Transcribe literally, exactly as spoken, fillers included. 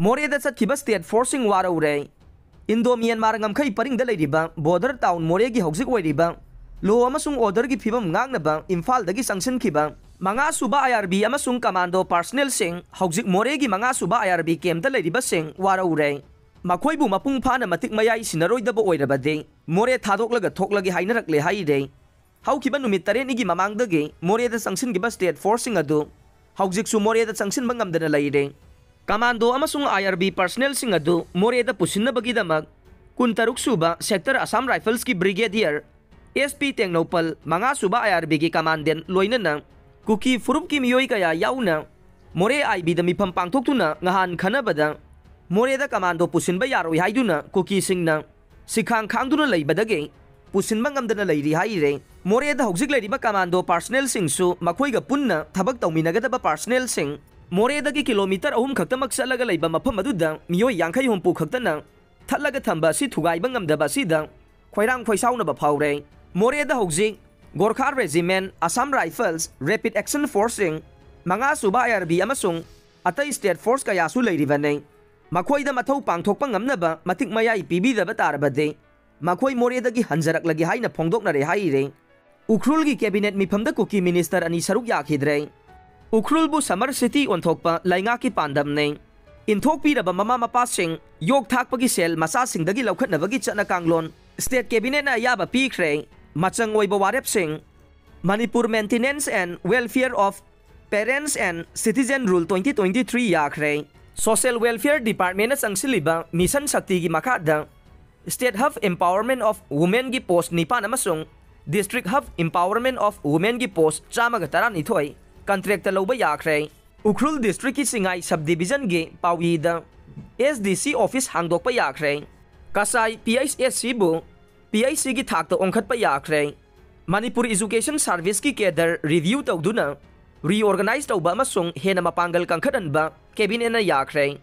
ꯃꯣꯔꯦꯗ ꯆꯠꯈꯤꯕ state forceꯁꯤꯡ ꯋꯥꯔꯧꯔꯦ꯫ Indo Myanmar ꯉꯝꯈꯩ ꯄꯔꯤꯡꯗ ꯂꯩꯔꯤꯕ border town ꯃꯣꯔꯦꯒꯤ ꯍꯧꯖꯤꯛ ꯑꯣꯏꯔꯤꯕ law ꯑꯃꯁꯨꯡ orderꯒꯤ ꯐꯤꯕꯝ ꯉꯥꯛꯅꯕ ꯏꯝꯐꯥꯜꯗꯒꯤ ꯆꯪꯁꯤꯟꯈꯤꯕ ꯃꯉꯥ ꯁꯨꯕ IRB ꯑꯃꯁꯨꯡ commando personnelꯁꯤꯡ ꯍꯧꯖꯤꯛ ꯃꯣꯔꯦꯒꯤ ꯃꯉꯥ ꯁꯨꯕ IRB campꯇ ꯂꯩꯔꯤꯕꯁꯤꯡ ꯋꯥꯔꯧꯔꯦ꯫ ꯃꯈꯣꯏꯕꯨ ꯃꯄꯨꯡ ꯐꯥꯅ ꯃꯇꯤꯛ ꯃꯌꯥꯏ ꯁꯤꯟꯅꯔꯣꯏꯗꯕ ꯑꯣꯏꯔꯕꯗꯤ ꯃꯣꯔꯦ ꯊꯥꯗꯣꯛꯂꯒ ꯊꯣꯛꯂꯒꯦ ꯍꯥꯏꯅꯔꯛꯂꯦ ꯍꯥꯏꯔꯦ꯫ ꯍꯧꯈꯤꯕ ꯅꯨꯃꯤꯠ ꯇꯔꯦꯠꯅꯤꯒꯤ ꯃꯃꯥꯡꯗꯒꯤ ꯃꯣꯔꯦꯗ ꯆꯪꯁꯤꯟꯈꯤꯕ state forceꯁꯤꯡ ꯑꯗꯨ ꯍꯧꯖꯤꯛꯁꯨ ꯃꯣꯔꯦꯗ ꯆꯪꯁꯤꯟꯕ ꯉꯝꯗꯅ ꯂꯩꯔꯦ꯫ Commando ꯑꯃꯁꯨꯡ IRB personnelꯁꯤꯡ ꯑꯗꯨ ꯃꯣꯔꯦꯗ ꯄꯨꯁꯤꯟꯅꯕꯒꯤꯗꯃꯛ ꯀꯨꯟꯇꯔꯨꯛ ꯁꯨꯕ Sector Assam Riflesꯀꯤ Brigadier SP Tengnoupal, ꯃꯉꯥ ꯁꯨꯕ IRBꯒꯤ commandant ꯂꯣꯏꯅꯅ ꯀꯨꯀꯤ ꯐꯨꯔꯨꯞꯀꯤ ꯃꯤꯑꯣꯏ ꯀꯌꯥ ꯌꯥꯎꯅ ꯃꯣꯔꯦ IBꯗ ꯃꯤꯐꯝ ꯄꯥꯡꯊꯣꯛꯇꯨꯅ ꯉꯍꯥꯟ ꯈꯟꯅꯕꯗ ꯃꯣꯔꯦꯗ commando ꯄꯨꯁꯤꯟꯕ ꯌꯥꯔꯣꯏ ꯍꯥꯏꯗꯨꯅ ꯀꯨꯀꯤꯁꯤꯡꯅ ꯁꯤꯈꯥꯡ ꯈꯥꯡꯗꯨꯅ ꯂꯩꯕꯗꯒꯤ ꯄꯨꯁꯤꯟꯕ ꯉꯝꯗꯅ ꯂꯩꯔꯤ ꯍꯥꯏꯔꯦ꯫ ꯃꯣꯔꯦꯗ ꯍꯧꯖꯤꯛ ꯂꯩꯔꯤꯕ commando personnelꯁꯤꯡꯁꯨ ꯃꯈꯣꯏꯒ ꯄꯨꯟꯅ ꯊꯕꯛ ꯇꯧꯃꯤꯟꯅꯒꯗꯕ personnelꯁꯤꯡ ꯃꯣꯔꯦꯗꯒꯤ kilometre ꯑꯍꯨꯝ ꯈꯛꯇꯃꯛ ꯆꯠꯂꯒ ꯂꯩꯕ ꯃꯐꯝ ꯑꯗꯨꯗ ꯃꯤꯑꯣꯏ ꯌꯥꯡꯈꯩ ꯍꯨꯝꯐꯨ ꯈꯛꯇꯅ ꯊꯠꯂꯒ ꯊꯝꯕ ꯑꯁꯤ ꯊꯨꯒꯥꯏꯕ ꯉꯝꯗꯕ ꯑꯁꯤꯗ ꯈꯣꯏꯔꯥꯡ ꯈꯣꯏꯁꯥꯎꯅꯕ ꯐꯥꯎꯔꯦ꯫ ꯃꯣꯔꯦꯗ ꯍꯧꯖꯤꯛ Gorkha Regiment, Assam Rifles, Rapid Action Forceꯁꯤꯡ, ꯃꯉꯥ ꯁꯨꯕ IRB ꯑꯃꯁꯨꯡ ꯑꯇꯩ state force ꯀꯌꯥꯁꯨ ꯂꯩꯔꯤꯕꯅꯤ꯫ ꯃꯈꯣꯏꯗ ꯃꯊꯧ ꯄꯥꯡꯊꯣꯛꯄ ꯉꯝꯅꯕ ꯃꯇꯤꯛ ꯃꯌꯥꯏ ꯄꯤꯕꯤꯗꯕ ꯇꯥꯔꯕꯗꯤ ꯃꯈꯣꯏ ꯃꯣꯔꯦꯗꯒꯤ ꯍꯟꯖꯔꯛꯂꯒꯦ ꯍꯥꯏꯅ ꯐꯣꯡꯗꯣꯛꯅꯔꯦ ꯍꯥꯏꯔꯦ꯫ ꯎꯈ꯭ꯔꯨꯜꯒꯤ cabinet ꯃꯤꯐꯝꯗ ꯀꯨꯀꯤ minister ꯑꯅꯤ ꯁꯔꯨꯛ ꯌꯥꯈꯤꯗ꯭ꯔꯦ꯫ ꯎꯈ꯭ꯔꯨꯜꯕꯨ summer city ꯑꯣꯟꯊꯣꯛꯄ ꯂꯩꯉꯥꯛꯀꯤ ꯄꯥꯟꯗꯝꯅꯤ꯫ ꯏꯟꯊꯣꯛꯄꯤꯔꯕ ꯃꯃꯥ ꯃꯄꯥꯁꯤꯡ ꯌꯣꯛ ꯊꯥꯛꯄꯒꯤ ꯁꯦꯜ ꯃꯆꯥꯁꯤꯡꯗꯒꯤ ꯂꯧꯈꯠꯅꯕꯒꯤ ꯆꯠꯅ ꯀꯥꯡꯂꯣꯟ state cabinetꯅ ꯑꯌꯥꯕ ꯄꯤꯈ꯭ꯔꯦ꯫ ꯃꯆꯪ ꯑꯣꯏꯕ ꯋꯥꯔꯦꯞꯁꯤꯡ Manipur Maintenance and Welfare of Parents and Citizen Rule twenty twenty-three ꯌꯥꯈ꯭ꯔꯦ꯫ Social Welfare Departmentꯅ ꯆꯪꯁꯤꯜꯂꯤꯕ Mission Shaktiꯒꯤ ꯃꯈꯥꯗ State Hub Empowerment of Womenꯒꯤ post ꯅꯤꯄꯥꯟ ꯑꯃꯁꯨꯡ District Hub Empowerment of Womenꯒꯤ post ꯆꯥꯝꯃꯒ ꯇꯔꯥꯅꯤꯊꯣꯏ contractꯇ ꯂꯧꯕ ꯌꯥꯈ꯭ꯔꯦ꯫ ꯎꯈ꯭ꯔꯨꯜ districtꯀꯤ ꯆꯤꯡꯉꯥꯏ subdivisionꯒꯤ ꯄꯥꯎꯌꯤꯗ SDC office ꯍꯥꯡꯗꯣꯛꯄ ꯌꯥꯈ꯭ꯔꯦ꯫ ꯀꯁꯥꯏ PHSCꯕꯨ PHCꯒꯤ ꯊꯥꯛꯇ ꯑꯣꯟꯈꯠꯄ ꯌꯥꯈ꯭ꯔꯦ꯫ ꯃꯅꯤꯄꯨꯔ Education Serviceꯀꯤ cadre review ꯇꯧꯗꯨꯅ reorganize ꯇꯧꯕ ꯑꯃꯁꯨꯡ ꯍꯦꯟꯅ ꯃꯄꯥꯡꯒꯜ ꯀꯟꯈꯠꯍꯟꯕ cabinetꯅ ꯌꯥꯈ꯭ꯔꯦ꯫